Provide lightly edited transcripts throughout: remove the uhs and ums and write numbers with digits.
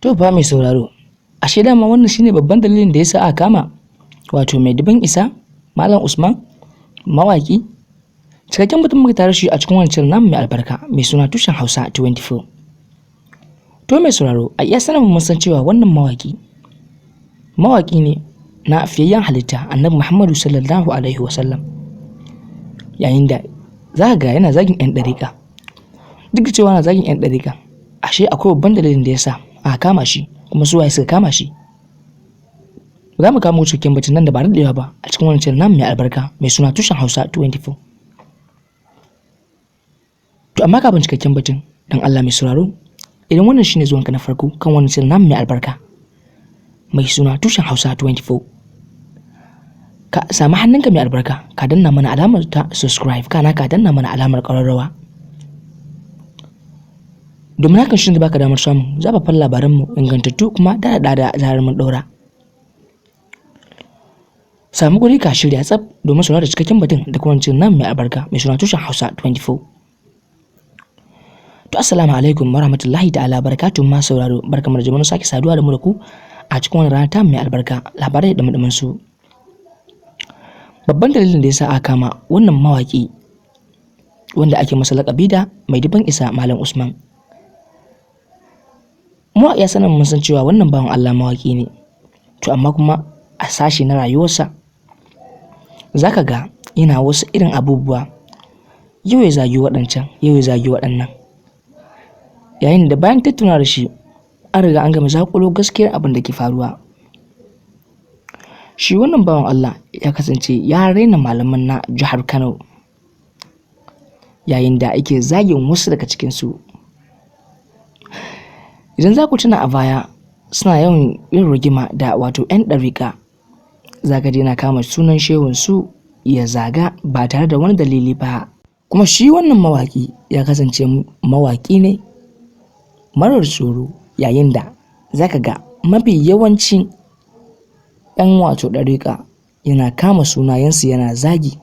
To fa mai sauraro, ashe dama wannan shine babban dalilin da yasa aka kama wato mai dubin isa Malam Usman mawaki. Cikakken mutum muka tare shi a cikin wancan namu mai albarka mai suna Tushen Hausa 24. To mai sauraro, a iya sanin mun san cewa wannan mawaki mawaki ne na fiyayyen halitta Annabi Muhammadu sallallahu alaihi wasallam. Yayin da za ka ga yana zagin 'yan ɗariƙa. Duk da cewa yana zagin 'yan ɗariƙa, ashe akwai babban dalilin da yasa aka kama shi, kuma su waye suka kama shi. Za mu kamo cikakken batun nan da ba daɗewa ba a cikin wannan channel namu mai albarka mai suna Tushen Hausa 24. To amma kafin cikakken batun, don Allah mai sauraro, idan wannan shine zuwanka na farko kan wannan channel namu mai albarka mai suna Tushen Hausa 24, ka sami hannunka mai albarka ka danna mana alamar ta subscribe, kana ka danna mana alamar ƙararrawa. Domin hakan shi ne baka damar samun zafafan labaranmu ingantattu kuma da da zarar mun ɗaura. Samu guri ka shirya tsaf domin saurara da cikakken batun da kuma cin nan mai albarka mai suna Tushen Hausa 24. To assalamu alaikum warahmatullahi ta'ala barakatuhu, ma sauraro, barkamu da jama'a sake saduwa da mu da ku a cikin wannan rana ta mai albarka, labarai da dumin su. Babban dalilin da yasa aka kama wannan mawaki wanda ake masa laƙabi da mai dubin isa Malam Usman. Mu a iya sanin mun san cewa wannan bawan Allah mawaki ne. To amma kuma a sashe na rayuwarsa za ka ga yana wasu irin abubuwa, yau ya zagi waɗancan, yau ya zagi waɗannan. Yayin da bayan tattauna da shi an riga an gama zaƙulo gaskiyar abin da ke faruwa. Shi wannan bawan Allah ya kasance ya raina malaman na jihar Kano yayin da ake zagin wasu daga cikinsu. Idan za ku tuna, a baya suna yawan yin rigima da wato 'yan ɗariƙa. Za ka ji yana kama sunan shehunsu ya zaga ba tare da wani dalili ba. Kuma shi wannan mawaƙi ya kasance mawaƙi ne marar tsoro, yayin da za ka ga mafi yawancin 'yan wato ɗariƙa yana kama sunayensu yana zagi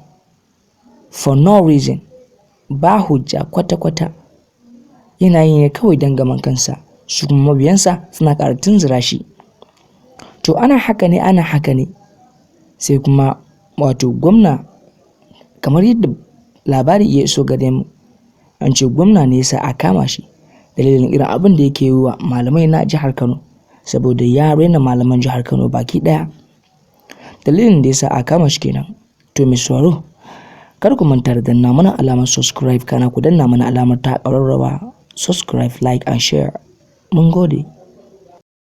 for no reason, ba hujja kwata-kwata, yana yi ne kawai don gaban kansa, su kuma mabiyansa suna ƙara tunzura shi. To ana haka ne, ana haka ne, sai kuma wato gwamna, kamar yadda labari ya iso gare mu, an ce gwamna ne ya sa a kama shi dalilin irin abin da yake yi wa malamai na jihar Kano, saboda ya raina malaman jihar Kano baki ɗaya. Dalilin da ya sa a kama shi kenan. To mai sauraro, kar ku manta da danna mana alamar subscribe, kana ku danna mana alamar ta ƙararrawa. Subscribe, like and share. Mun gode.